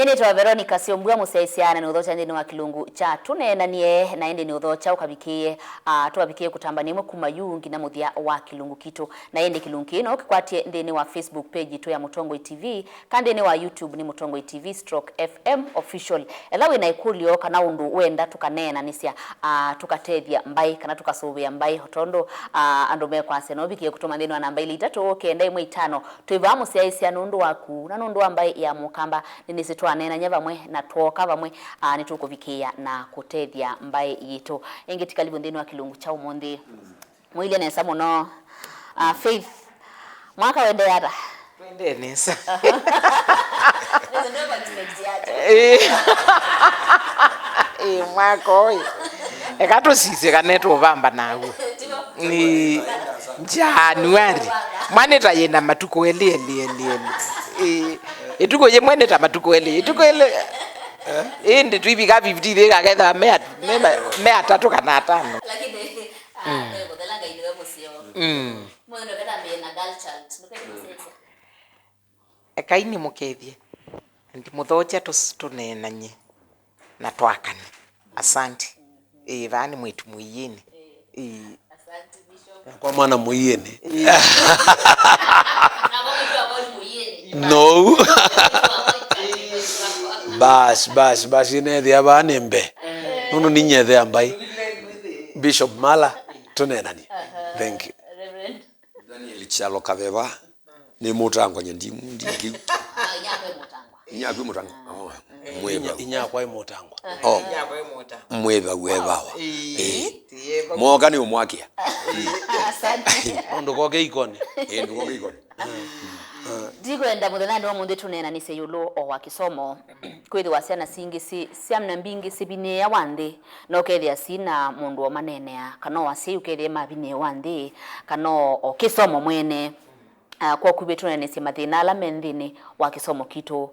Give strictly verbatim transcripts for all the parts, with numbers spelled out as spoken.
Nĩtawa Veronica Syombua, mũsyaĩĩsya na nĩũthokya nthĩnĩ wa kĩlungu kya Tũneenanie, na ĩndĩ nĩũthokya ũkavikĩĩe, ah, tũkavikĩĩe kũtambany'a ĩmwe kuma yu nginya mũthya wa kĩlungu kitũ. Na ĩndĩ kĩlungu kĩĩ no kĩkwatye nthĩnĩ wa Facebook page yitũ ya Mũtongoi T V, kana nthĩnĩ wa YouTube nĩ Mũtongoi T V stroke F M Official. Ethĩwa wĩ na ĩkũlyo kana ũndũ wenda tũkaneenanĩsya, ah, tũkatethya mbaĩ kana tũkasũvĩa mbaĩ, o tondũ, ah, andũ mekwasya, no ũvikĩe kũtũma nthĩnĩ wa namba ilĩ itatũ kenda ĩmwe itano. Twĩ vaa mũsyaĩĩsya nũndũ waku na nũndũ wa mbaĩ ya Mũkamba. Nĩnĩsĩ twaneenany'a vamwe na twooka vamwe, ah, nĩtũkũvikĩĩa na kũtethya mbaĩ yitũ. Ĩngĩ ti kalivu nthĩnĩ wa kĩlungu kya ũmũnthĩ. Mũilye nesa mũno. Ah, Faith, mwaka wendee ata? Twendee nesa. Nĩsĩ ndũkũ expect yake. Ĩĩ. Ĩĩ, mwaka ũyũ. Eka tũsisye kana nĩtũvamba naw'o. Nĩ Januari. Mwa nĩ ta yĩna matukũ elĩ, elĩ, elĩ, elĩ. Ĩĩ. Ĩtukũ yĩmwe nĩ ta matukũ elĩ. Ĩtukũ elĩ. Ĩndĩ twivika fifteen ĩkaketha me at-, me ma-, me atatũ kana atano. Lakini, ah, mm, nĩ kũthela Ngai nĩwe mũseo. Mm. Mũndũ ketambĩe na girl child. Ndũkethĩ mũsyaĩĩsya. Ekai nĩmũkethye. Ndimũthokya tũs-, tũneenany'e na twakane. Asante. Ĩĩ, vaa nĩ mwĩĩtu mũiĩnĩ. Ĩĩ. Kwa mwana mũiĩnĩ. Ĩĩ. No. Bas, bas, bas, inethĩa vaa nĩ mbe. Nũndũ ninyethea mbaĩ. Bishop Mala, tũneenanie. Thank you. Reverend. Daniel Kyalo Kaveva, nĩ mũtangwa nye ndi-, ndingĩ. Ah, inyakwa ĩ mũtangwa. Inyakwa ĩ mũtangwa. Oh, mwĩva. Inya-, inyakwa ĩ mũtangwa. Oh. Inyakwa ĩ mũtangwa. Mwĩva wevawa. Ĩĩ. Ĩĩ. Ĩĩ. Mwoka nĩ ũmwakĩa. Asante. Ũndũ koke ikoni. Ĩĩ, ndũ koke ikoni. Ndikwenda mũthenyanĩ wa ũmũnthĩ tũneenanĩsye ĩũlũ o wa kĩsomo. Kwĩthĩwa syana singĩ si-, syana mbingĩ sivinĩĩawa nthĩ, na ũkethĩa sina mũndũ ũmaneenea, kana o asyai ũkethĩa mavinĩĩwa nthĩ, kana o, o kĩsomo mwene. Ah, kwoou ve tũneenanĩsye mathĩna ala me nthĩnĩ wa kĩsomo kitũ.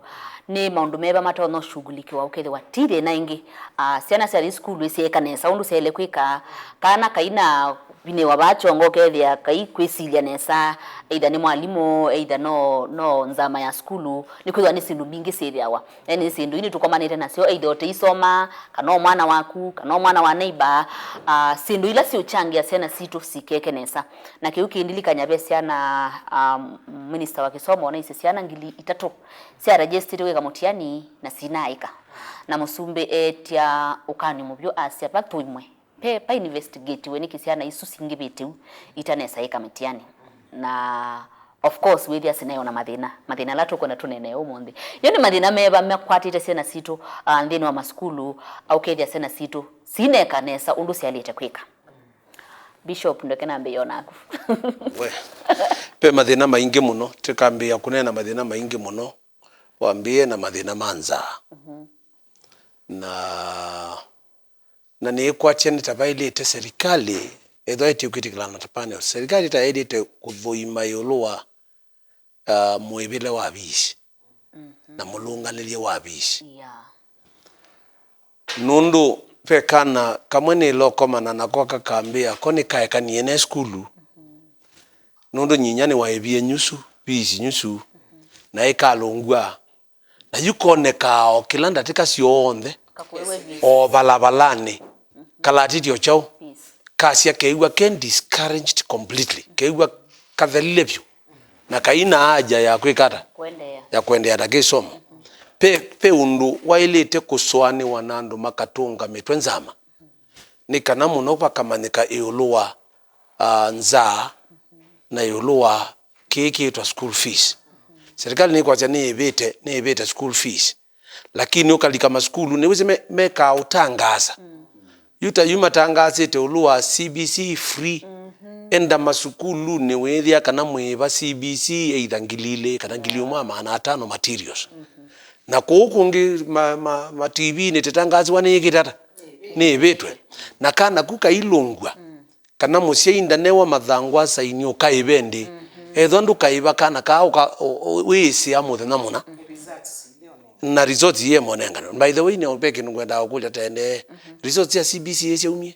Nĩ maũndũ meva matonya ũshughulikiwa ũkethĩwa ti thĩna ĩngĩ? Ah, syana syathi sukulu isyeeka nesa ũndũ syaĩle kwĩka, kana kaina vinĩwa vaa kyongo ũkethĩa kai kwĩsilya nesa, either nĩ mwalimũ, either no, no nzama ya sukulu, nĩkwĩthĩwa nĩ syĩndũ mbingĩ syĩthĩawa. Yaani nĩ syĩndũ ii nĩtũkomanĩte nasyo, either ũteisoma, kana o mwana waku, kana o mwana wa neighbor, ah, syĩndũ ila siũkyangĩa syana sitũ sikeke nesa. Na kĩu kĩndilikany'a ve syana, ah, minista wa kĩsomo onaisye syana ngili itatũ sya registered kwĩka mũtiani na sinaaĩka. Na mũsumbĩ eetya ũkany'o mũvyũ asya, va tũimwe. Pe, pa investigatiwe nĩkĩ syana isu singĩvĩte u itanesa ĩka mĩtiani. Na of course, wĩthĩa sinayo na mathĩna. Mathĩna ala tũkwenda tũneenee ũmũnthĩ. Yo nĩ mathĩna meva makwatĩte syana sitũ, ah, nthĩnĩ wa masukulu, au kethĩa syana sitũ sineka nesa ũndũ syaĩlĩte kwĩka? Bishop, ndoke nambĩĩe naku. We. Pe mathĩna maingĩ mũno, tũkambĩĩa kũneena mathĩna maingĩ mũno, wambĩĩe na mathĩna ma nzaa. Mhm. Na Na nĩĩkwatya nĩ ta vaĩlĩte serikali, ethĩwa ĩtĩkwĩtĩkĩlana ta panel, serikali ta yaĩlĩte kũthũima ĩũlũ wa, ah, mũĩvĩle wa visi, mhm, na mũlũngalĩlye wa visi. Yeah. Nũndũ ve kana kamwe nĩlokomana nako kakambĩa ko nĩkaekanie ne sukulu, mhm, nũndũ nyinya nĩwaĩvie nyusu, visi nyusu, mhm, na ĩkalũngw'a. Na yu konekaa o kĩla ndatĩka syonthe, kakũĩwe visi, o valavalanĩ, mhm, kalatĩtye o kyaũ, visi, kasya keew'a ke discouraged completely, keew'a kathelile vyũ, na kaina haja ya kwĩka ata? Kũendeea. Ya kũendeea na kĩsomo. Mhm. Ve, ve ũndũ waĩlĩte kũsũanĩwa na andũ makatũnga mĩtwe nzama, nĩ kana mũno vakamanyĩka ĩũlũ wa, ah, nzaa, mhm, na ĩũlũ wa kĩĩ kĩĩtwa school fees. Serikali nĩkwasya nĩĩvĩte, nĩĩvĩte school fees. Lakini ũkalika masukulu, nĩwĩsĩ me-, mekaa ũtangaasa. Mm. Yu ta yu matangaasĩte ũlũ wa C B C free. Mhm. Enda masukulunĩ wĩthĩa kana mwĩĩva C B C either ngili ilĩ kana ngili ũmwe na maana atano materials. Mhm. Na kũu kũngĩ ma, ma, ma T V-nĩ tĩtangaasiwa nĩyĩkĩte ata? Nĩĩvĩtwe. Na kana ku kailũngw'a. Mm. Kana mũsyai ndanewa mathangũ asaini ũkaĩve ĩndĩ. Mhm. Ethĩwa ndũkaĩva kana kaa ũka-, ũ-, ũ-, wĩĩsĩa mũthenya mũna. Mhm. Na results iye monengano. By the way, nĩ ve kĩndũ ngwendaa kũkũlya tene. Mhm. Results sya C B C syaumie?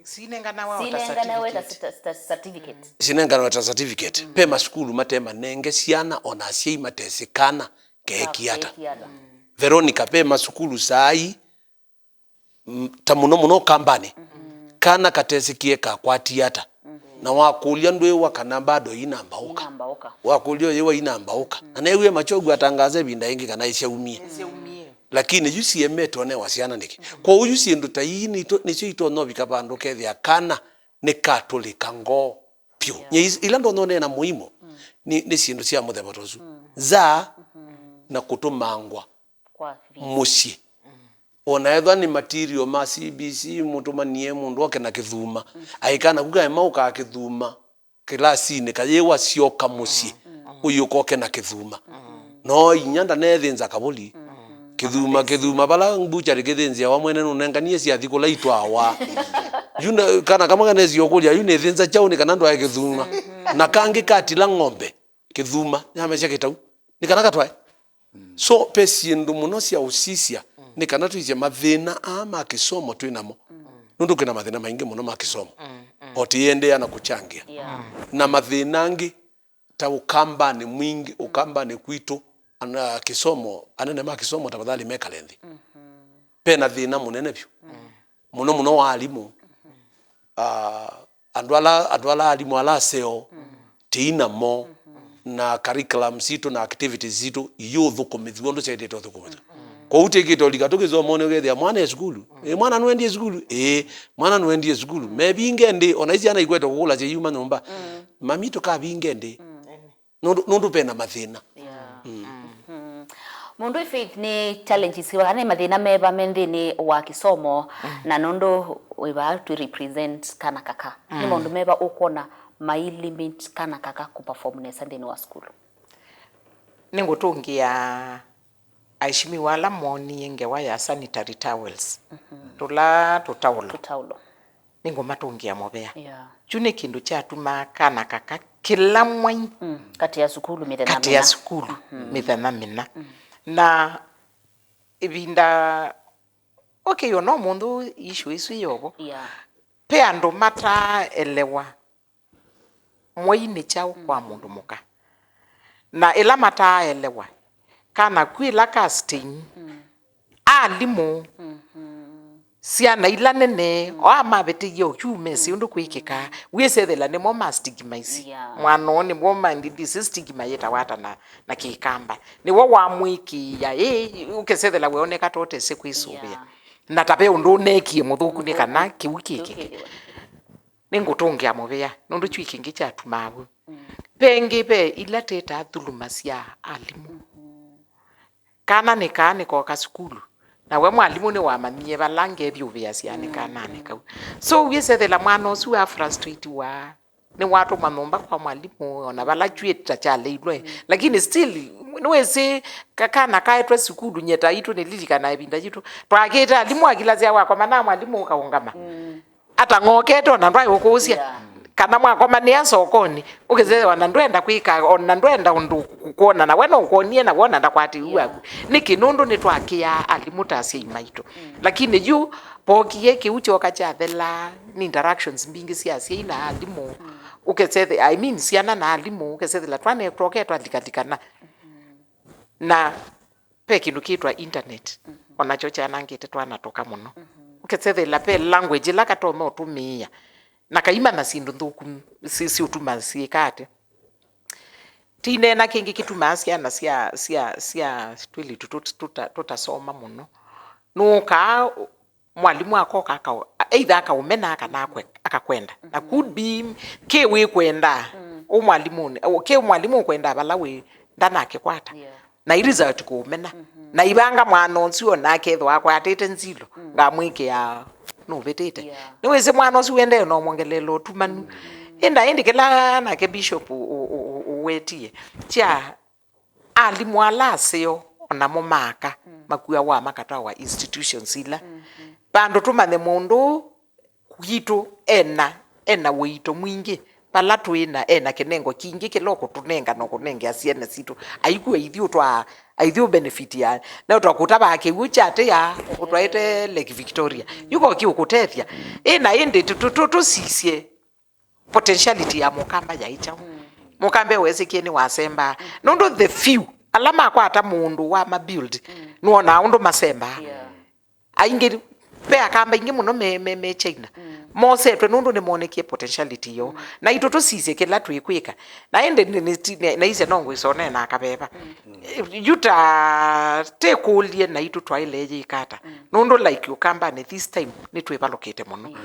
Sinenganawa o ta certificate. Sinenganawa ta certificate. Ve masukulu mate manenge syana, ona asyai matesĩ kana keekie ata? Veronica, ve masukulu saa ii, mm, ta mũno mũno Kambanĩ, kana katesĩkĩe kakwatie ata? Na wakũlya ndwĩwa kana bado inambauka. Inambauka. Wakũlya ũyĩwa inambauka. Na newie Machogu atangaza ĩvinda ĩngĩ kana isyaumie. Isyaumie. Lakini yu siemete onewa syana nĩkĩ? Kwoou yu syĩndũ ta ii nito-, nĩsyo itonya ũvika vandũ kethĩa kana nĩkatũlĩka ngoo vyũ. Yeah. Nyie is-, ila ndonya ũneena mũimo, nĩ, nĩ syĩndũ sya mũthemba ta ũsu. Za na kũtũmangwa kwa visa mũsyĩ. Ona ethwa nĩ material ma C B C, mũtũmanie mũndũ oke na kĩthuma. Aikana ku kaema ũkaa kĩthuma kĩlasinĩ, kayĩwa syoka mũsyĩ, ũyũka oke na kĩthuma. No inya ndanethĩnza kavũli. Kĩthuma, kĩthuma vala mbuchari kĩthĩnzĩawa mwene nũnenganie syathi kũla itwawa. Yu na, kana kamwe kanesi ũkũlya, yu nĩthĩnza kyaũ nĩ kana ndwae kĩthuma? Na kangĩ katila ng'ombe, kĩthuma, nyamesya kĩtau. Nĩ kana katwae? So, ve syĩndũ mũno sya ũsisya, nĩ kana twĩsye mathĩna aa ma kĩsomo twĩ namo. Nũndũ kwĩna mathĩna maingĩ mũno ma kĩsomo. O tĩendeea na kũchangia. Yeah. Na mathĩna angĩ, ta Ũkambanĩ mwingĩ, Ũkambanĩ kwitũ, ana kĩsomo, anene ma kĩsomo tafadhali mekale nthĩ. Pena thĩna mũnene vyũ. Mũno mũno wa alimũ. Ah, andũ ala, andũ ala alimũ ala aseo, tĩi namo, na curriculum sitũ na activities sitũ iyũthũkũmĩthw'a ũndũ syaĩlĩte ũthũkũmĩthw'a. Kwoou twĩkĩte ũlika tũkĩsomonĩ ũkethĩa mwana e sukulu. Ĩ, mwana nũendie sukulu? Ĩĩ, mwana nũendie sukulu. Mevinge ndĩ, ona isyana ikwete kũkũlasya iuma nyũmba. Mami, tũkavinge ndĩ. Nũndũ, nũndũ vena mathĩna. Yeah. Mm. Mũndũ ĩ Faith, nĩ challenges kana nĩ mathĩna meva me nthĩnĩ wa kĩsomo, na nũndũ wĩ vaa twĩ represent kana kaka, nĩ maũndũ meva ũkwona mai limit kana kaka kũ perform nesa nthĩnĩ wa sukulu? Nĩngũtũngĩa aheshimiwa ala moonie ngewa ya sanitary towels, tũla tũtaulo. Tũtaulo. Nĩngũmatũngĩa mũvea. Yeah. Kyu nĩ kĩndũ kyatumaa kana kaka kĩla mwai. Mm. Katĩ ya sukulu mĩthenya mĩna. Katĩ ya sukulu mĩthenya mĩna. Na ĩvinda, okay, ona ũmũnthĩ issue ĩsu ĩyovo. Yeah. Ve andũ mataaelewa mwai nĩ kyaũ kwa mũndũ mũka. Na ĩla mataaelewa, kana kwĩ ĩla ka stain, alimũ, syana ila nene, o amavĩtĩie o kyu mesĩ ũndũ kwĩkĩka, wĩsethela nĩmo ma stigmaisie. Yeah. Mwana ũũ nĩmo ma ndisi stigma yĩtawa ata na, na Kĩkamba. Nĩwe wamwĩkĩĩa, ĩ, ũkesethela weoneka totesĩ kwĩsũvĩa. Yeah. Na ta ve ũndũ ũneekie mũthũku nĩ kana kĩu kĩkĩke. Nĩngũtũngĩa mũvea, nũndũ kyu kĩngĩ kyatumaa vu. Ve ĩngĩ ve ila twĩtaa thuluma sya alimũ. Kana nĩ kaa nĩkoka sukulu, na we mwalimũ nĩwamanyie vala ngethi ũvĩasya nĩ kananĩ kau. So, wĩsethela mwana ũsu wa frustrate wa, nĩwatũmwa nyũmba kwa mwalimũ, ona vala kyuĩta kyaleilwe. Lakini still, nĩwĩsĩ ka-, kana kaetwe sukulu, nyie ta itũ nĩlilikana ĩvinda yitũ. Twakĩte alimũ akilasya wakoma na mwalimũ ũkaũngama. Atang'okete ona ndwaĩ ũkũsya. Yeah. Kana mwakomanĩa sokonĩ, ũkĩsethwa na ndwenda kwĩka, ona ndwenda ũndũ kwonana, we no ũkonie na wona ndakwatĩĩu waku. Nĩkĩ? Nũndũ nĩtwakĩaa alimũ ta asyai maitũ. Lakini yu, vokie kĩu kyoka kyathela, nĩ interactions mbingĩ sya asyai na alimũ. Ũkĩsethe-, I mean, syana na alimũ, ũkĩsethela twanetwoke twalikalikana. Na ve kĩndũ kĩtwa internet, onakyo kyanangĩte twana tũka mũno. Ũkesethela ve language ĩla katome ũtũmĩĩa, na kaimanya syĩndũ nthũku si-, siũtuma syĩka ate. Tineena kĩngĩ kĩtumaa syana sya, sya, sya twĩlĩtu tũt-, tũta-, tũtasoma mũno. Nũkaa mwalimũ akoka aka-, either akaũmena kana akwe-, akakwenda. Na could be kĩ wĩkwenda ũ mwalimũnĩ, ũ-, kĩ mwalimũ ũkwenda vala wĩ ndanakĩkwata. Yeah. Na i result kũũmena. Na ivanga mwana ũsu ona akethwa akwatĩte nzilo, ngamwĩkĩa nũvĩtĩte. Yeah. Nĩwĩsĩ mwana ũsu wendee no mwongelele ũtumanu. Ĩnda ĩndĩ kĩla nake Bishop ũ-, ũ-, ũ-, ũ-, ũwetie kya alimũ ala aseo, o namo maaka, makuawa makatwawa institutions ila. Vandũ tũmanye mũndũ ũũ kwitũ ena, ena ũito mwingĩ, vala twĩ na, ena kĩnengo kingĩ kĩla ũkũtũnenga na ũkũnengea syana sitũ. Aiku aithi ũtwaa, aithi ũbenefit ya, na ũtwa kũtavaa kĩw'ũ kya tĩa, ũtwaĩte Lake Victoria. Yuko kĩũkũtethya. Ĩ na ĩndĩ tũ-, tũ-, tũ-, tũsisye potentiality ya Mũkamba yaĩ kyaũ. Mũkamba weesĩkie nĩwasembaa. Nũndũ the few, Ala makwata mũndũ wa mabuild, nĩwonaa ũndũ masembaa. Yeah. Aingĩ, ve akamba aingĩ mũno me, me, me China. Mosetwe nũndũ nĩmonekie potentiality yoo. Naitũ tũsisye kĩla twĩkwĩka. Na ĩndĩ nĩ, nĩ, ti- nĩ, naisye no ngwĩsonee na akaveva. Yu ta tĩkũlye naitũ twaĩle yĩka ata. Nũndũ like Ũkambanĩ this time nĩtwĩvalũkĩte mũno.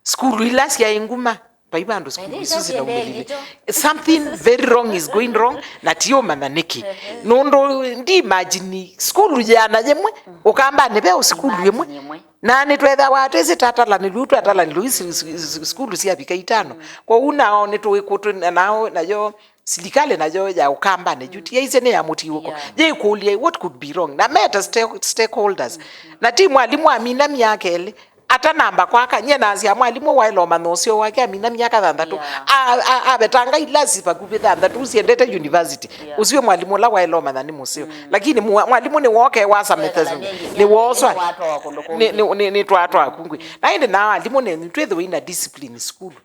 Sukulu ila syaĩ nguma, vai vandũ sukulu isu sinaumĩlile. Something very wrong is going wrong, na tiũmanya nĩkĩ. Nũndũ ndi imagine sukulu yĩana yĩmwe, Ũkambanĩ ve o sukulu ĩmwe. Na nĩtwethawa twĩsĩ tatalanĩlw'e, twatalanĩlw'e isi- isi- isi- sukulu syavika itano. Kwoou nao nĩtũĩkũtũ nao nayo silikalĩ nayo ya Ũkambanĩ yu ti yaisye nĩ ya mũtiũko. Yeah. Yĩkũlye, what could be wrong? Na meta stake- stakeholders. Na ti mwalimũ amina myaka ĩlĩ. Atanamba kwaka, nyie nasya mwalimũ waĩle ũmanya ũseo wake amina myaka thanthatũ. Yeah. A- a- avetanga ilasi vakuvĩ thanthatũ syendete university. Yeah. Ũsio mwalimũ ũla waĩle ũmanya nĩ mũseo. Lakini mwa- mwalimũ nĩwoke wasa Methodism, nĩwooswa, nĩtwatwaa kũndũ kũngĩ. Nĩ- nĩ- nĩ- nĩtwatwaa kungwi. Na ĩndĩ na alimũ nenyu twĩthĩwe ina discipline sukulu.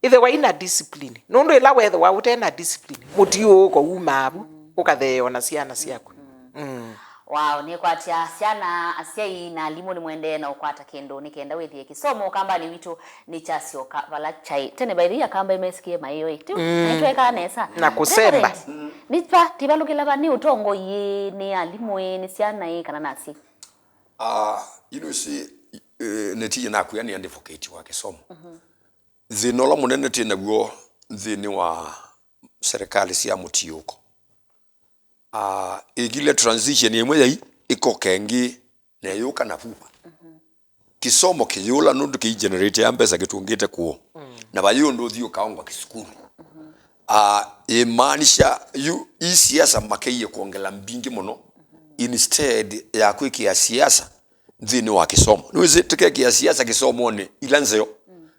Ĩthĩwa ina discipline. Nũndũ ĩla wethĩwa ũte na discipline, mũtiũũko umaa vu, ũkatheea na syana syaku. Mm. Wow, nĩkwatya syana, asyai na alimũ nĩmwendee na ũkwata kĩndũ nĩ kenda wĩthĩe kĩsomo Ũkambanĩ witũ nĩkyasyoka vala kyaĩ. Tene by the way Akamba mesikie maĩoi. Tũ, naitwekaa nesa. Na kũsemba. Reverend, nĩ va, tivalũkĩla va nĩ ũtongoi, nĩ alimũ, nĩ syana, kana nasi? Ah, you know, see, eh, nĩtiye nakwĩa nĩ advocate wa kĩsomo. Thĩna ũla mũnene twĩ naw'o nthĩnĩ wa serikali sya mũtiũko, ah, ĩkile transition ĩmwe yai ĩkoka ĩngĩ na ĩyũka na vuva. Kĩsomo kĩyũla nũndũ kĩi generate ya mbesa kĩtũngĩte kũũ. Na vai ũndũ ũthi ũkaongwa kĩsukulu. Ah, ĩmaanisha yu ii siasa makeiye kwongela mbingĩ mũno instead ya kwĩkĩa siasa nthĩnĩ wa kĩsomo. Nĩwĩsĩ tũkekĩa siasa kĩsomonĩ ila nzeo,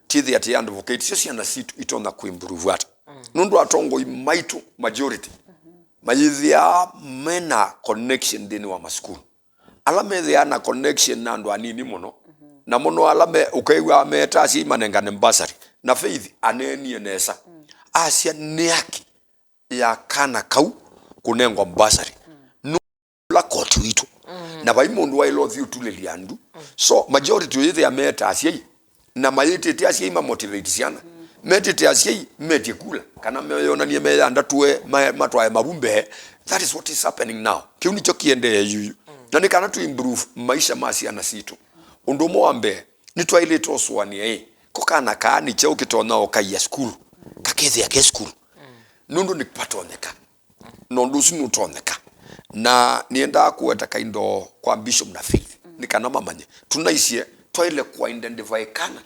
tithĩ atĩ advocate syo syana sitũ itonya kũimprove ata. Nũndũ atongoi maitũ majority mayĩthĩaa mena connection nthĩnĩ wa masukulu. Ala methĩaa na connection na andũ anini mũno, na mũno ala me, ũkew'aa meeta asyai manengane bursary. Na Faith aneenie nesa. Asya nĩ haki ya kana kau kũnengwa bursary. Nũndũ ũla koti witũ. Na vai mũndũ waĩle ũthi ũtulĩlya ndu. So, majority ũyĩthĩa meeta asyai, na mayĩtĩte asyai mamotivate syana. Metĩte asyai metye kula, kana meyonanie meyandatũe, ma- matwae mavu mbee. That is what is happening now. Kĩu nĩkyo kĩendee yuyu. Na nĩ kana tũ improve maisha ma syana sitũ. Ũndũ ũmwe wa mbee, nĩtwaĩlĩte ũsũanĩa ĩ, ko kana kaa nĩ kyaũ kĩtonya ũkaia sukulu, kakethĩa ke sukulu. Nũndũ nĩvatonyeka. Na ũndũ ũsu nũtonyeka. Na nĩendaa kũweta kaindo kwa Bishop na Faith, nĩ kana mamanye. Tũnaisye twaĩle kũ identify kana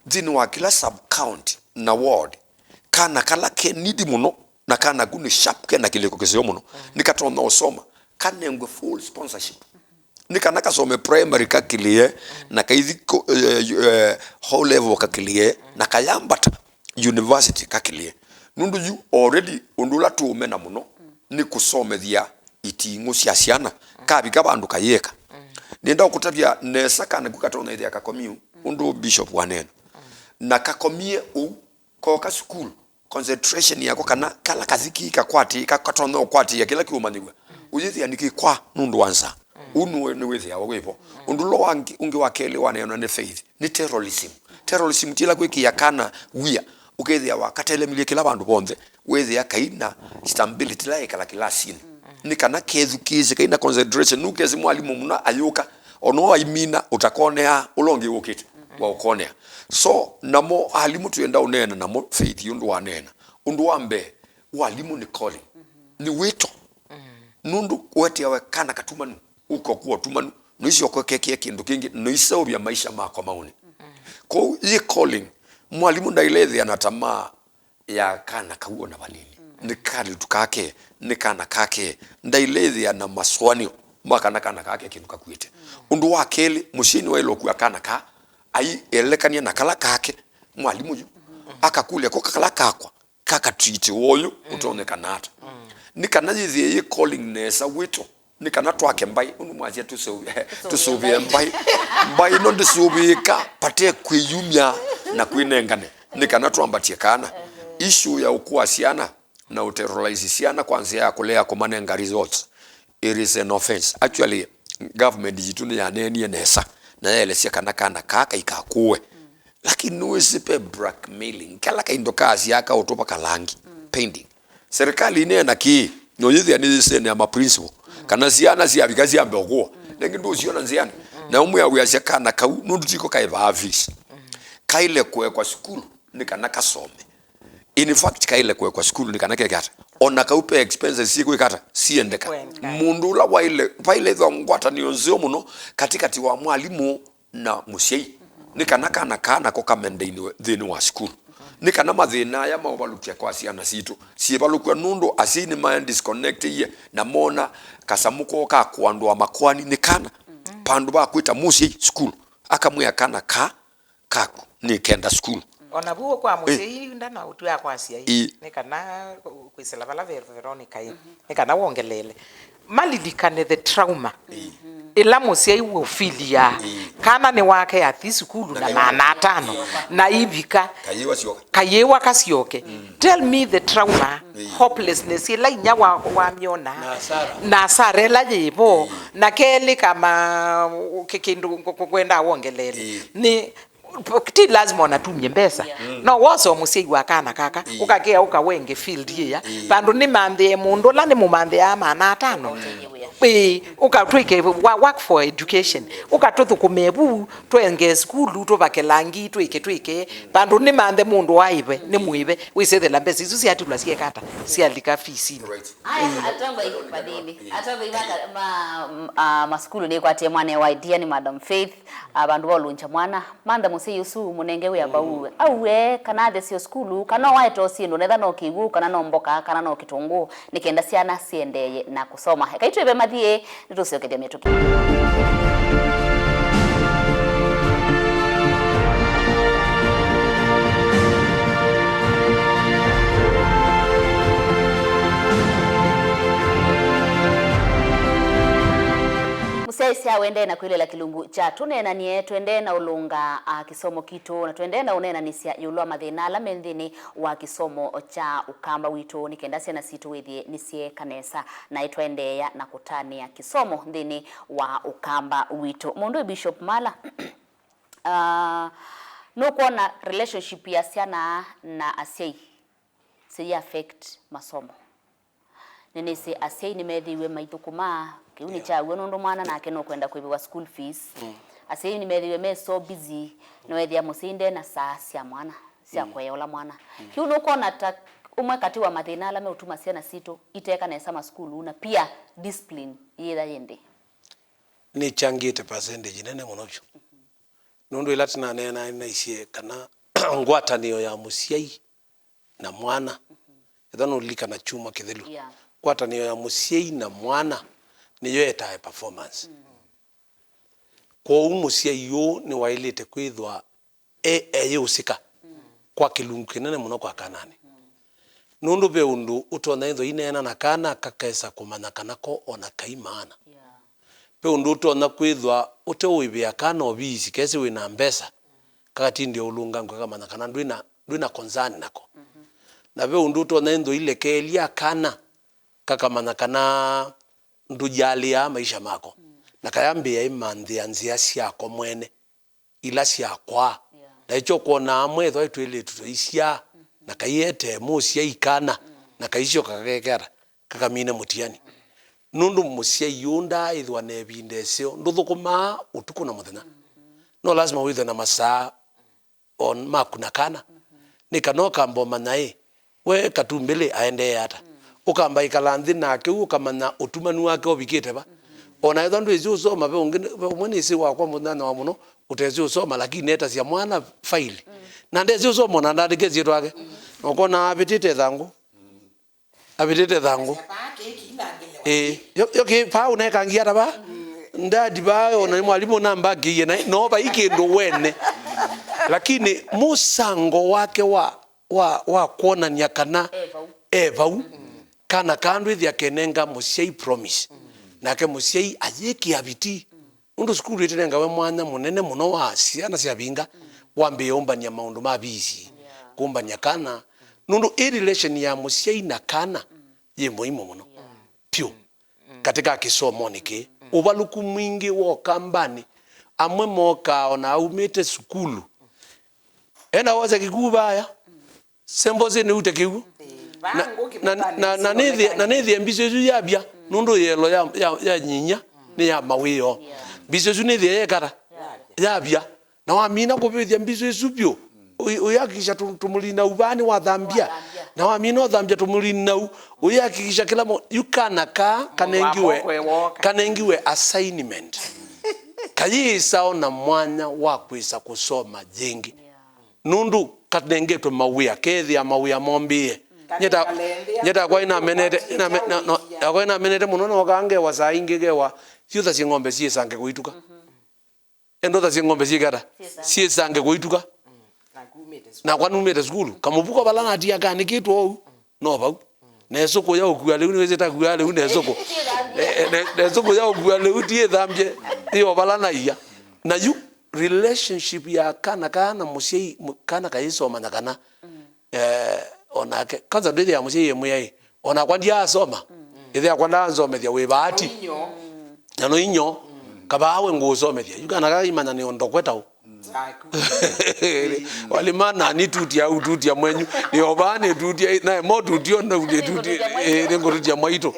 nthĩnĩ wa kĩla sub county na ward, kana kala ke need mũno, na kana ku nĩ sharp, ke na kĩlĩko kĩseo mũno, nĩkatonya ũsoma, kanengwe full sponsorship. Nĩ kana kasome primary kakĩlĩe, na kaithi ko- eh, eh, O level kakĩlĩe, na kayambata university kakĩlĩe. Nũndũ yu already ũndũ ũla tũũmena mũno nĩ kũsomethya iting'ũ sya syana, kavika vandũ kayĩka. Nĩenda ũkũtavya nesa kana ku katonya ĩthĩa kakomiu, ũndũ Bishop waneena. Na kakomie ũu, koka sukulu, concentration yako kana kala kathiki kakwatĩ- ka- katonya ũkwatĩĩa kĩla kĩũmanyĩw'a, ũyĩthĩa nĩkĩkwa nũndũ wa nzaa. Ũu nĩ- nĩwĩthĩawa wĩvo. Ũndũ ũla wangi- ũngĩ wa kelĩ waneena nĩ Faith, nĩ terrorism. Terrorism ti ĩla kwĩkĩa kana wia, ũkethĩa wakatelemilye kĩla vandũ vonthe, wĩthĩa kaina stability ĩla ĩkala kĩlasinĩ. Nĩ kana kethukĩĩsye kaina concentration, nũkesi mwalimũ mũna ayũka, ona aimina ũtakonea, ũla ũngĩ wũkĩte wa ũkonea. So, namo alimũ twĩenda ũneena namo Faith ũndũ waneena. Ũndũ wa mbee, walimũ nĩ calling. Nĩ wĩto. Nũndũ weteawe kana katumanu, ũkokuwa ũtumanu, noisyoka ũkekĩa kĩndũ kĩngĩ, noiseũvya maisha makwa maũnĩ. Kwoou yĩ calling, mwalimũ ndailethĩa na tamaa ya kana kau ona vanini. Nĩ kalĩtu kake, nĩ kana kake, ndailethĩa na masũanĩo ma kana kana kake kĩndũ kakuĩte. Ũndũ wa kelĩ, mũsyai nĩwaĩle ũkua kana kaa, aielekany'a na kala kake, mwalimũ yu, akakũlya ko kala kakwa, kakatwiti woyu ũtonyekana ata. Nĩ kana yĩthĩe yĩ calling nesa wĩto, nĩ kana twake mbaĩ, ũndũ mwasya tũsũvĩe mbaĩ. Mbaĩ ĩno ndĩsũvĩĩka vate kwĩyumya na kwĩnengane, nĩ kana twambatie kana. Issue ya ũkũa syana, na ũterrorize syana kwa nzĩa ya kũlea kũmanenga results, it is an offense. Actually, government yitũ nĩyaneenie nesa na yaelesya kana kana kaa kaikakũwe. Lakini nĩwĩsĩ ve blackmailing, kala kaindo kaasyaa kaũtũva kalangi, painting. Serikali ĩneena kĩĩ, na ũyĩthĩa nĩyĩsĩnĩa ma principal, kana syana syavika syambe ũkũwa. Nengĩ ndũsiona nzĩanĩ. Na ũmwe awĩasya kana kau, nũndũ tiko kaĩvaa fees. Kaĩle kũekwa sukulu, nĩ kana kasome. In fact, kaĩle kũekwa sukulu nĩ kana keke ata. Ona kau pe expenses syĩkwĩka ata, siendeka. Kwendeka. Mũndũ ũla waĩle, vaĩle ĩthwa ngwatanĩo nzeo mũno katĩkatĩ wa mwalimũ na mũsyai. Nĩ kana kana kaa nako kamendainĩwe nthĩnĩ wa sukulu. Nĩ kana mathĩna aya maũvalũkya kwa syana sitũ syĩvalũkw'a nũndũ asyai nĩmae disconnectĩie na mona kasamũ koo ka kũandũa makoani nĩ kana. Vandũ va kwĩta mũsyai sukulu, akamwĩa kana kaa kaku nĩ kenda sukulu. Ona vu kwa mũsyai ndana ũtw'a kwa asyai. Ĩ. Nĩ kana kwĩsĩla vala Ver-, Veronica ĩ. Nĩ kana wongeleele. Malilikane the trauma. Ĩ. Ĩla mũsyai ũfilia. Ĩ. Kana nĩ wake athi sukulu na maana atano. Na ivika. Kayĩwa syoka. Kayĩwa kasyoke. Tell me the trauma, hopelessness ĩla inya wa, wamyona. Na hasara. Na hasara ĩla yĩvo. Na kelĩ kama kĩ-, kĩndũ kwendaa wongeleele. Nĩ Ti lazima ũnatumie mbesa. No wose o mũsyai wa kana kaka, ũkakea ũkawenge field ĩya. Vandũ nĩmanthĩe mũndũ ũla nĩmũmanthĩaa maana atano. Ĩĩ, ũkatwĩke wa-, work for education. Ũkatũthũkũme vu, twenge sukulu, tũvake langi, twĩke, twĩke. Vandũ nĩmanthe mũndũ waĩve, nĩ mũĩve. Wĩsĩthĩla mbesa isu syatilwa syeka ata? Syalika feesinĩ. Aya, atongoi vathĩnĩ. Atongoi ma ka-, ma, m-, a, masukulu nĩkwatie mwana wa idea nĩ Madam Faith. A, vandũ va ũlũngya mwana, mantha mũsyai ũsu, mũnenge wĩa vau. Auwe, kana athesye o sukulu, kana no waete o syĩndũ, netha no kĩw'ũ, kana no mboka, kana no kĩtũngũũ, nĩ kenda syana siendeeye na kũsoma. Ekai twĩve mathiĩ, nĩtũsyokethya mĩtũkĩ. Mũsyaĩĩsya wendee na kwĩlĩla kĩlungu kya tũneenanie, twendee na ũlũnga, a, kĩsomo kitũ, na twendee na ũneenanĩsya ĩũlũ wa mathĩna ala me nthĩnĩ wa kĩsomo kya Ũkamba witũ, nĩ kenda syana sitũ wĩthĩe nĩsyeeka nesa, na ĩtwaendeea na kũtanĩa kĩsomo nthĩnĩ wa Ũkamba witũ. Mũndũ Bishop Mala, ah, nũkwona relationship ya syana na asyai sĩi affect masomo? Nĩnĩsĩ asyai nĩmethĩiwe maithũkũma, kĩu nĩ kya w'o nũndũ mwana nake nũkwenda kũĩvĩwa school fees. Asyai nĩmethĩiwe me so busy, nĩwethĩa mũsyai nde na saa sya mwana, sya kũea ũla mwana. Kĩu nũkwona ta ũmwe katĩ wa mathĩna ala meũtuma syana sitũ iteka nesa masukulu, na pia discipline yĩtha yĩ nthĩ. Nĩkyangĩte percentage nene mũno vyũ. Nũndũ ĩla tũnaneenaa nĩnaisye kana ngwatanĩo ya mũsyai na mwana. Ethwa nũlilikana kyumwa kĩthelu. Yeah. Ngwatanĩo ya mũsyai na mwana nĩyo etae performance. Kwoou mũsyai ũũ nĩwaĩlĩte kwĩthwa e-, eyĩũsĩka kwa kĩlungu kĩnene mũno kwa kananĩ. Nũndũ ve ũndũ ũtonya ĩthwa ineena na kana kakesa kũmanya kana ko ona kai maana. Yeah. Ve ũndũ ũtonya kwĩthwa ũteũĩvĩa kana oviisi kesi wĩ na mbesa, kakatindĩa ũlũngangu kakamanya kana ndwĩ na, ndwĩ na concern nako. Na ve ũndũ ũtonya ĩnthwa ilekeelya kana kakamanya kana ndũjalĩaa maisha mako. Na kayambĩĩa ĩmanthĩa nzĩa syako mwene, ila syakwa. Yeah. Na ĩkyo kwona amwe ethwa twĩlĩtu tũisyaa, na kaietee mũsyai kana, na kaisyoka kakekea ata? Kakamina mũtiani. Nũndũ mũsyai ũũ ndaaĩthwa na ĩvinda ĩseo, ndũthũkũmaa ũtukũ na mũthenya. No lasima wĩthwe na masaa on maku na kana. Nĩ kana ũkamba ũmanya ĩ, we Katumbĩlĩ aendee ata. Ũkamba ĩkala nthĩ nake ũu ũkamanya ũtumanu wake ũvikĩte va. O na ethwa ndwĩsĩ ũsoma, ve ũngĩ, ve ũmwe nĩsĩ wakwa mũnyanyawa mũno, ũtesĩ ũsoma, lakini netasya mwana faili. Na ndesĩ ũsoma, ona ndaandĩke syĩtwa yake. Na ũkona avĩtĩte ĩthangũ. Avĩtĩte thangũ. Ĩĩ, yo, yo kĩ, paa ũnekangia ata va? Ndadi va, ona nĩ mwalimũ nambakĩie, na, no vai kĩndũ wene. Lakini mũsango wake wa, wa, wa kwonany'a kana e vau, e vau, kana kaa ndwĩthĩa kenenga mũsyai promise. Nake mũsyai ayĩkĩa vitii. Nũndũ sukulu ĩtĩnengawe mwanya mũnene mũno wa syana syavinga, wambĩĩe ũmbany'a maũndũ ma visi, kũmbany'a kana, Nũndũ ĩ relation ya mũsyai na kana yĩ mũimu mũno vyũ katika kĩsomonĩ kĩĩ. Ũvalũku mwingĩ wa Ũkambanĩ, amwe mokaa ona aumĩte sukulu, enda wosa kĩkuu vaya, sembosi nĩute kĩw'ũ. Na, na, na, na nĩthĩe, na nĩthĩe mbisũ ĩsu yavya, nũndũ yĩelo ya, ya, ya nyinya nĩ ya mawĩoo. Mbisũ ĩsu nĩthĩe yekata, yavya. Na wamina kũvĩthya mbisũ ĩsu vyũ, ũi-, ũyakikisha tũ-, tũmũlinau vaa nĩwathambia. Na wamina ũthambia tũmũlinau, ũyakikisha kĩla mo-, yu kana kaa kanengiwe, kanengiwe assignment. Kayĩsa ona mwanya wa kwĩsa kũsoma yĩngĩ. Nũndũ kanengetwe mawĩa, kethĩa mawĩa mombĩĩe. Nyie ta, nyie ta kwa inamenete, iname-, na, no, yakwa inamenete mũno, nokaa ngewa saa ingĩ ngewa, thiũthasye ng'ombe syĩsange kũituka. Endo thasye ng'ombe syĩkata, syĩsange kũituka. Nakwa numĩte sukulu, kamũvuko vala natia kanĩkĩtwe ũu, no vau. Nesũkũ ya ũkua lĩu, nĩwĩsĩ ta kua lĩu nesũkũ. Eh, eh, ne-, nesũkũ ya ũkua lĩu ti ĩthambye, ĩyo vala naia. Na yu relationship ya kana kaa na mũsyai, mũ-, kana kayĩsomanya kana, eh, onake, kwanza ndwĩthĩa mũsyai e mwĩai, onakwa ndiaasoma, ĩthe yakwa ndaansomethya wĩ vaati. Na no inyo, kavaa we ngũũsomethya. Yu kana kaimanya nĩ ondokwe taũ. Walima na nitutia au tutia mwenyu. Nĩ ovaa nĩ tutia, nae mo tutio na nĩ tutia, eh, nĩ ngũtutia mwaitũ.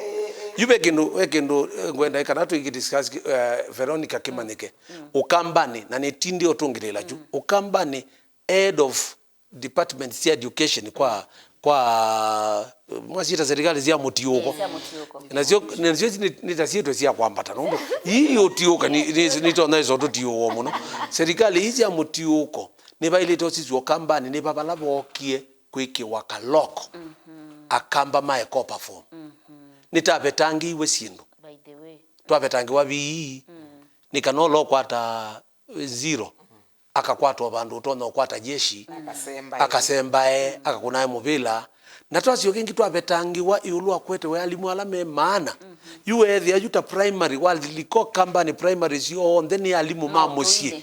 Yu ve kĩndũ, ve kĩndũ, eh, ngwenda kana tũiki discuss, eh, Veronica Kimanyike. Ũkambanĩ, na nĩ tindi ũtũngĩlĩla yu. Ũkambanĩ, head of department sya education kwa, kwa, mwasyĩta serikali sya mũtiũko. Ĩĩ, sya mũtiũko. Nasyo, nasyo nĩ, nĩ ta syĩtwa sya kwambata, nũndũ ii ũtiũka nĩ, nĩ, nĩtonya ĩso tũtiũo mũno. Serikali ii sya mũtiũko nĩvaĩlĩte ũsisya Ũkambanĩ nĩ va vala vookie kwĩkĩwa kaloko. Akamba maeko perform. Nĩtavetangĩiwe syĩndũ. By the way. Twavetangĩwa vii. Nĩ kana ũla ũkwata zero, akakwatwa vandũ ũtonya ũkwata jeshi, akasembae, akasembae, akakũnae mũvĩla. Na twasyoka ĩngĩ twavetangĩwa ĩũlũ wa kwetewe alimũ ala me maana. Yu weethĩa yu ta primary, waliko Kambani primary syonthe nĩ alimũ ma mũsyĩ.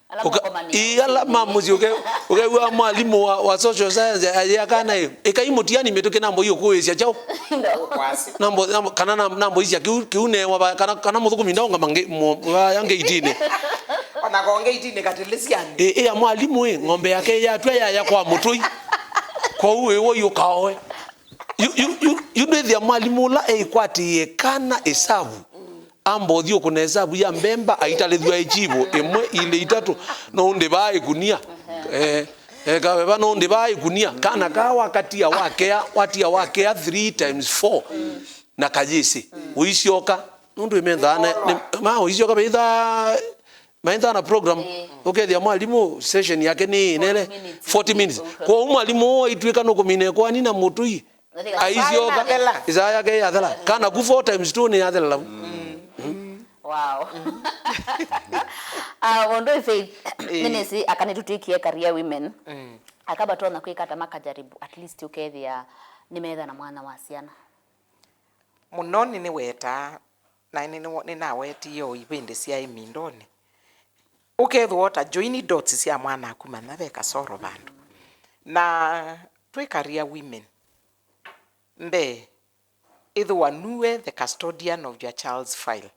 Ĩĩ, ala ma mũsyĩ. Ũke-, ĩĩ, ala ma mũsyĩ. Ũke-, ũkew'a mwalimũ wa, wa social science ayĩa kana ĩ, ĩkai mũtiani mĩtũkĩ nambo iũkũĩsya kyaũ. Nambo, nambo, kana nam-, nambo isya kĩu, kĩu newa va, kana, kana mũthũkũmi ndaũngama nge-, mo-, vaya ngeitinĩ. Ona ko ngeitinĩ katĩlĩsyanĩ. Ĩ, ĩ, ya mwalimũ ĩ, ng'ombe yake yatw'a yaya kwa mũtũi. Kwoou ĩ woi ũkaoe. Yu, yu, yu, yu ndwĩthĩa mwalimũ ũla eĩkwatĩĩe kana ĩsavu. Amba ũthyũkũna ĩsavu ya mbemba aitalĩthw'a ĩkyivũ, ĩmwe, ilĩ, itatũ, no ũndĩvaa ĩkunia. Eh, eh, kaveva no ũndĩvaa ĩkunia. Kana kaa wakatia wakea, watia wakea three times four. Na kayĩsĩ. Ũisyoka. Nũndũ ĩmendaa ne-, ne-, ma ũisyoka veithaa, maendaa na program. Ĩĩ. Ũkethĩa mwalimũ session yake nĩ nene, forty minutes. Forty minutes. Kwoou mwalimũ ũũ aitw'ĩka nũkũmina ĩkoani na mũtũi. Aisyoka, ĩsaa yake yathela. Kana ku four times two nĩ yathelela vu. Wow. Ah, Wondoi Faith, nĩnĩsĩ aka nĩtũtwĩkie career women. Aka vatonya kwĩka ata makajaribu, at least ũkethĩa nĩmetha na mwana wa syana. Mũno nĩnĩwetaa, na nĩnĩ-, nĩnawetie o ivĩndĩ sya ĩmindonĩ. Ũkethĩwa ta join dots sya mwanaku manya ve kasoro vandũ. Na twĩ career women, mbee, ĩthĩwa nuwe the custodian of your child's file.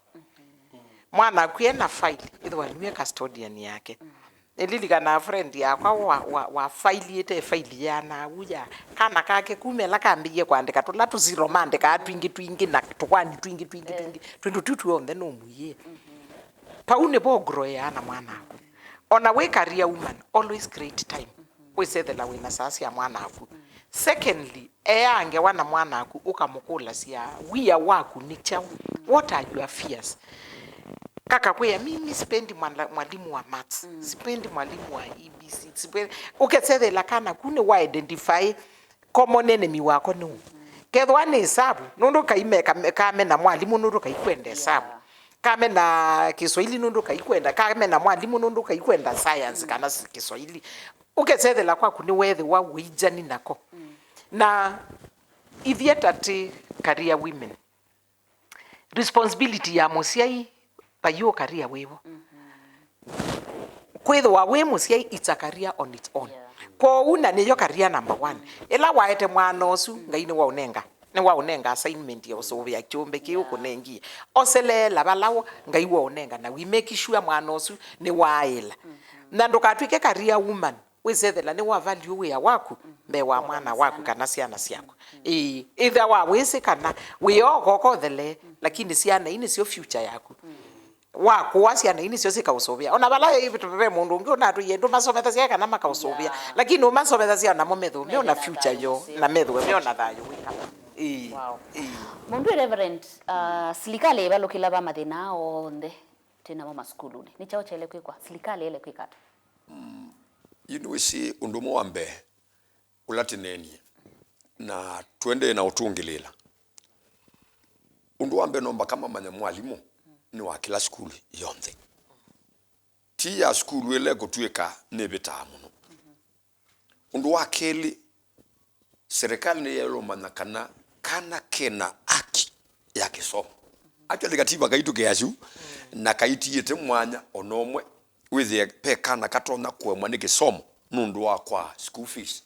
Mwanaku ena file, ĩthĩwa nuwe custodian yake. Nĩlilikanaa friend yakwa wa, wa, wa failiĩte faili ya navu ya kana kake kuma ĩla kambĩie kũandĩka tũla tũziro maandĩkaa twingĩ twingĩ na tũkwani twingĩ twingĩ twingĩ. Twĩndũ tũu tw'onthe nũmwiĩe. Vau nĩvo ũgroea na mwanaku. Ona wĩ career woman, always create time. Wĩsethela wĩna saa sya mwanaku. Secondly, eaa ngewa na mwanaku ũkamũkũlasya wia waku nĩ kyaũ? What are your fears? Kakakwĩa, "Mimi sipendi mwala-, mwalimu wa maths, sipendi mwalimu wa E B C, sipendi." Ũkesethela kana ku nĩ wa identify common enemy wako nĩ ũ. Kethwa nĩ ĩsavu, nũndũ kaime-, kame-, kamena mwalimũ nũndũ kaikwenda ĩsavu. Kamena Kiswahili nũndũ kaikwenda, kamena mwalimũ nũndũ kaikwenda science kana s-, Kiswahili. Ũkesethela kwaku nĩweethĩwa wĩijani nako. Na ithyĩ ta twĩ career women, responsibility ya mũsyai vai ũ career wĩvo. Kwĩthĩwa wĩ mũsyai, it's a career on its own. Kwoou, na nĩyo career number one. Ĩla waete mwana ũsu, Ngai nĩwaũnenga. Nĩwaũnenga assignment ya ũsũvĩa kĩũmbe kĩu ũkũnengie. Oseleela vala wo, Ngai waũnenga, na we make sure mwana ũsu nĩwaaĩla. Na ndũkatw'ĩke career woman, wĩsethela nĩwa value wĩa waku mbee wa mwana waku kana syana syaku. Ĩĩ, either wa wĩsĩ kana wĩa ũkokothelee, lakini syana ii nĩsyo future yaku. Wakũa, syana ii nĩsyo sikaũsũvĩa. Ona vala ve mũndũ ũngĩ ũnatwĩie ndũmasomethasya kana makaũsũvĩa, lakini ũmasomethasya namo methĩwe meona future yoo na methĩwe meona thayũ wĩ kama. Ĩĩ, ĩĩ. Mũndũ Reverend, uh, silikalĩ ĩvalũkĩla va mathĩna aa onthe twĩ namo masukulunĩ, nĩ kyaũ kyaĩle kwĩkwa? Silikalĩ ĩle kwĩka ata? Yu nĩwĩsĩ ũndũ ũmwe wa mbee ũla tĩneenie na tũendee na ũtũngĩlĩĩla. Ũndũ wa mbee, no mbaka mamanye mwalimũ nĩ wa kĩla sukulu yonthe. Ti ya sukulu ĩla ĩkũtw'ĩka nĩvĩtaa mũno. Ũndũ wa kelĩ, serikali nĩyaĩlwe ũmanya kana kana kena haki ya kĩsomo. Actually, katiba kaitũ ke asu, na kaitiĩte mwanya ona ũmwe wĩthĩe ve kana katonya kũemwa nĩ kĩsomo nũndũ wa kwa school fees,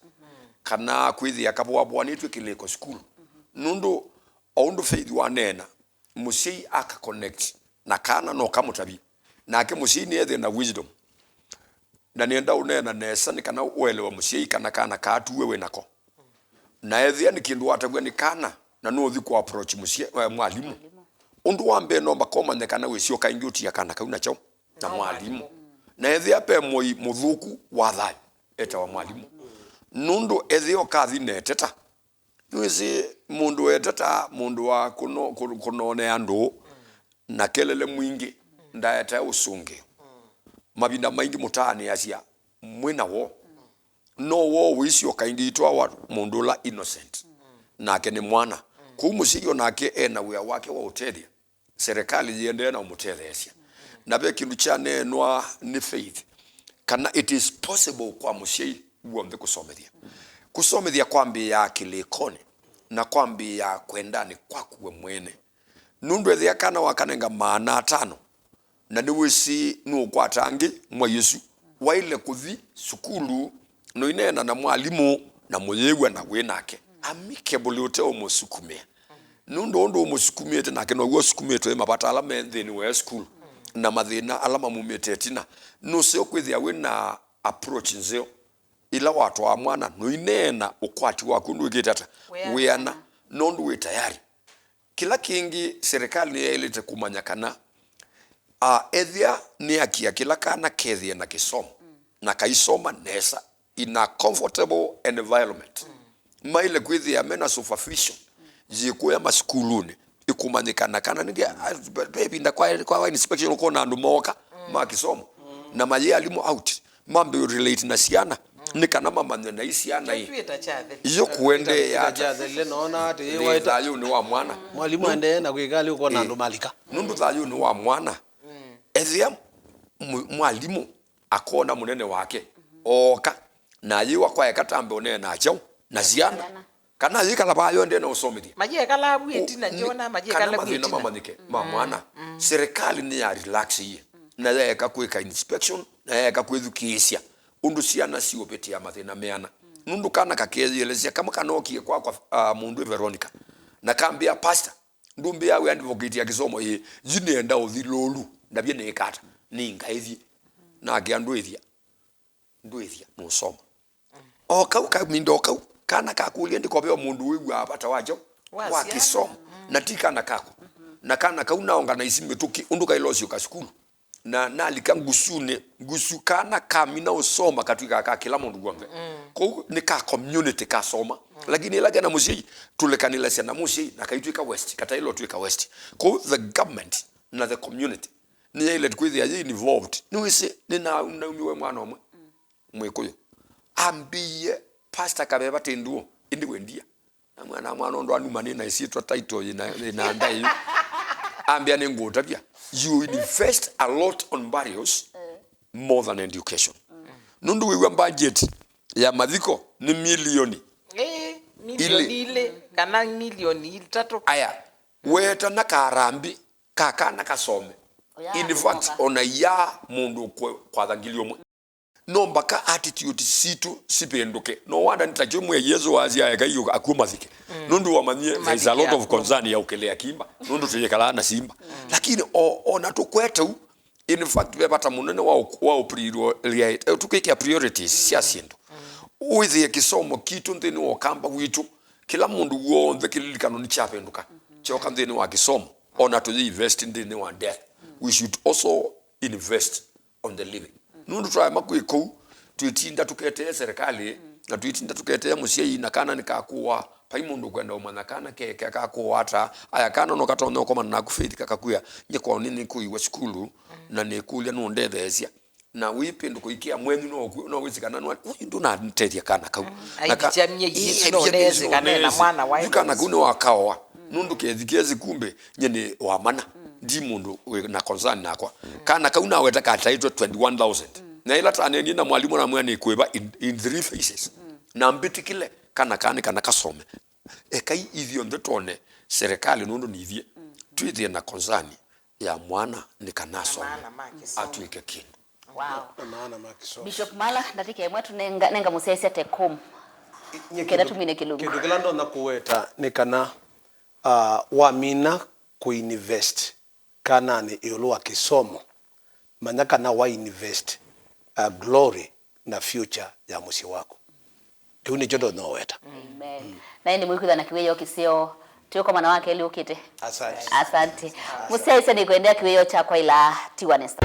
kana kwĩthĩa kavoavoanĩtw'e kĩlĩko sukulu. Nũndũ o ũndũ Faith waneena, mũsyai aka connect na kana no kamũtavye, nake mũsyai nĩethĩe na wisdom. Na nĩenda ũneena nesa nĩ kana ũelewe mũsyai kana kana kaa tuwe wĩ nako. Na ethĩa nĩ kĩndũ watavw'a nĩ kana, na nũũthi kũ approach mũsyai, eh, mwalimũ. Ũndũ wa mbee, no mbaka ũmanye kana wĩsyoka ĩngĩ ũtia kana kau na kyaũ na mwalimũ. Na ethĩa ve mũi mũthũku wa thayũ, etawa mwalimũ. Nũndũ ethĩa ũkathi na eteta, nĩwĩsĩ mũndũ weteta, mũndũ wa kũno-, kũ-, kũnonea ndũũ na kelele mwingĩ, ndaetae ũsũngĩo. Mavinda maingĩ mũtaanĩasya mwĩ na woo. No woo wĩsyoka ĩngĩ itwawa mũndũ ũla innocent. Nake nĩ mwana. Kwoou mũsyai o nake e na wĩa wake wa ũtethya. Serikali yĩendee na ũmũtetheesya. Na ve kĩndũ kyaneenwa nĩ Faith, kana it is possible kwa mũsyai w'onthe kũsomethya. Kũsomethya kwambĩĩaa kĩlĩkonĩ na kwambĩĩaa kwendanĩ kwaku we mwene. Nũndũ ethĩa kana wakanenga maana atano, na nĩwĩsĩ nũũkwata angĩ mwai ũsu. Waĩle kũthi sukulu, noineena na mwalimũ na mũyĩw'a na wĩ nake amicably ũteũmũsukumĩa. Nũndũ ũndũ ũmũsukumĩte nake now'o ũsukumĩtwe nĩ mavata ala me nthĩnĩ wa sukulu na mathĩna ala mamumĩte ĩtina. Nũseo kwĩthĩa wĩ na approach nzeo ĩla watwaa mwana, noineena ũkwati waku ũndũ wĩkĩte ata, wĩana, nũndũ wĩ tayari. Kĩla kĩngĩ, serikali nĩyaĩlĩte kũmanya kana, a, ethĩa nĩyakia kĩla kana kethĩe na kĩsomo, na kaisoma nesa in a comfortable environment, maĩle kwĩthĩa mena supervision yĩkũya masukulunĩ, ĩkũmanyĩkana kana nĩngĩ, a, ve ĩvinda kwa, kwa inspection ũkona andũ mooka ma kĩsomo, na mayĩ alimũ out, mambe relate na syana, nĩ kana mamanye na i syana ĩ, iyo kũendeea ata. Nĩ thayũnĩ wa mwana. Mwalimũ aendee na kwĩka alĩ ũkona andũ malika. Nũndũ thayũnĩ wa mwana, ethĩa mwalimũ akona mũnene wake ooka na ayĩwa kwa eka tambe ũneena kyaũ na syana. Kana ayĩkala vaa yoendee na ũsomethya. Mayĩekala vu ĩtina ndyona, mayĩekala vu ĩtina. Kana mathĩna mamanyĩke ma mwana. Serikali nĩ ya relax ĩĩ. Na yaeka kwĩka inspection, na yaeka kwĩthukĩĩsya ũndũ syana siũvĩtĩa mathĩna meana. Nũndũ kana kakeyĩelesya kamwe kanokie kwakwa, ah, mũndũ Veronica. Na kambĩa, "Pastor, ndũmbĩa wĩ advocate ya kĩsomo ĩĩ, yu nĩenda ũthi lũũlu, ndavye nĩĩka ata? Nĩngaĩthyĩ." Nake andũ ĩthya. Ndwĩthya nũsoma. O kau kaminda o kau, kana kakũlya ndĩkovea mũndũ wĩw'aa vata wakyo wa kĩsomo, na ti kana kaku. Na kana kau na organize mĩtũkĩ ũndũ kaĩlosyoka sukulu. Na nalika ngusunĩ, ngusu kana kamina ũsoma katw'ĩkaa ka kĩla mũndũ w'onthe. Kũu nĩ ka community kasoma. Lakini ĩla kena mũsyai, tũlekanĩlasya na mũsyai na kaitw'ĩka waste, kataĩle ũtw'ĩka waste. Kũu the government na the community nĩyaĩle kwĩthĩa yĩ involved. Nĩwĩsĩ, nĩnaumiwe mwana ũmwe. Mwĩkũyũ. Ambĩie, "Pastor Kaveva tĩ nduũ, ĩndĩ wĩ ndia." Na mwana, mwana ũndũ anuma nĩ na ĩsyĩtwa title yĩ na, yĩ na ndaĩ yu. Ambĩa, "Nĩngũũtavya. You invest a lot on burials more than education." Nũndũ wĩw'a budget ya mathiko nĩ milioni. Ĩĩ, milioni ilĩ kana milioni itatũ. Aya, weta na karambi ka kana kasome. In fact, ona ya mũndũ kwe-, kwatha ngili ũmwe. No mpaka attitude sitũ sivĩndũke. No wanda nĩ ta kĩu mwĩai Yesũ wasya, "Ekai akw'ũ mathike." Nũndũ wamanyie there is a lot of concern ya ũkĩlĩa kĩmba. Nũndũ tũyĩkalaa na simba. Lakini o, o na tũkwete u, in fact, ve vata mũnene wa ũ-, wa ũprioritize, eh, tũkĩkĩa priorities sya syĩndũ. Wĩthĩe kĩsomo kitũ nthĩnĩ wa ũkamba witũ, kĩla mũndũ w'onthe kĩlilikano nĩkyavĩndũka. Kyoka nthĩnĩ wa kĩsomo, o na tũyĩ invest nthĩnĩ wa death. We should also invest on the living. Nũndũ twaema kwĩka ũu, twĩtinda tũketee serikali, na twĩtinda tũketee mũsyai, na kana nĩkakũwa. Vai mũndũ ũkwenda ũmanya kana ke, ke kakũwa ata. Aya, kana no katonya ũkomana naku Faith kakakwĩa, "Nyie kwao nĩnĩkũiwa sukulu, na nĩkũlya nũndetheesya." Na wĩ pĩndũ kũikĩa mwenyu no ũkwĩ-, no wĩsĩ kana nwa-, ũyu ndũnatethya kana kau. Na ka-, aivikia myei ĩsu no nese kana ena mwana waĩ yu kana kau nĩwakaoa. Nũndũ kethikĩe sikumbe, nye nĩ wa mana. Ndi mũndũ wĩ na concern nakwa. Kana kau naweta kataitwe twenty-one thousand. Na ĩla tanenie na mwalimũ namwĩa nĩkwĩva in, in three phases. Na mbĩtĩkĩle kana kaa nĩ kana kasome. Ekai ithyonthe twone serikali nũndũ nĩ ithyĩ. Twĩthĩe na concern ya mwana nĩ kana asome, atw'ĩke kĩndũ. Wow. Na maana ma kĩsomo. Bishop Mala, ndatĩka ĩmwe tũnenga, nenga mũsyaĩĩsya take home. Nye kenda kĩndũ, tũmine kĩlungu. Kĩndũ kĩla ndonya kũweta nĩ kana, ah, wamina kũinvest kananĩ ĩũlũ wa kĩsomo, manya kana wa invest, ah, glory na future ya mũsyĩ waku. Kĩu nĩkyo ndonya ũweta. Amen. Na ĩndĩ mwĩkwĩtha na kĩwĩoo kĩseo, twĩkomana wa kelĩ ũkĩte. Asante. Asante. Mũsyaĩĩsya nĩkũendea kĩwĩoo kyakwa ila tiwa nesa.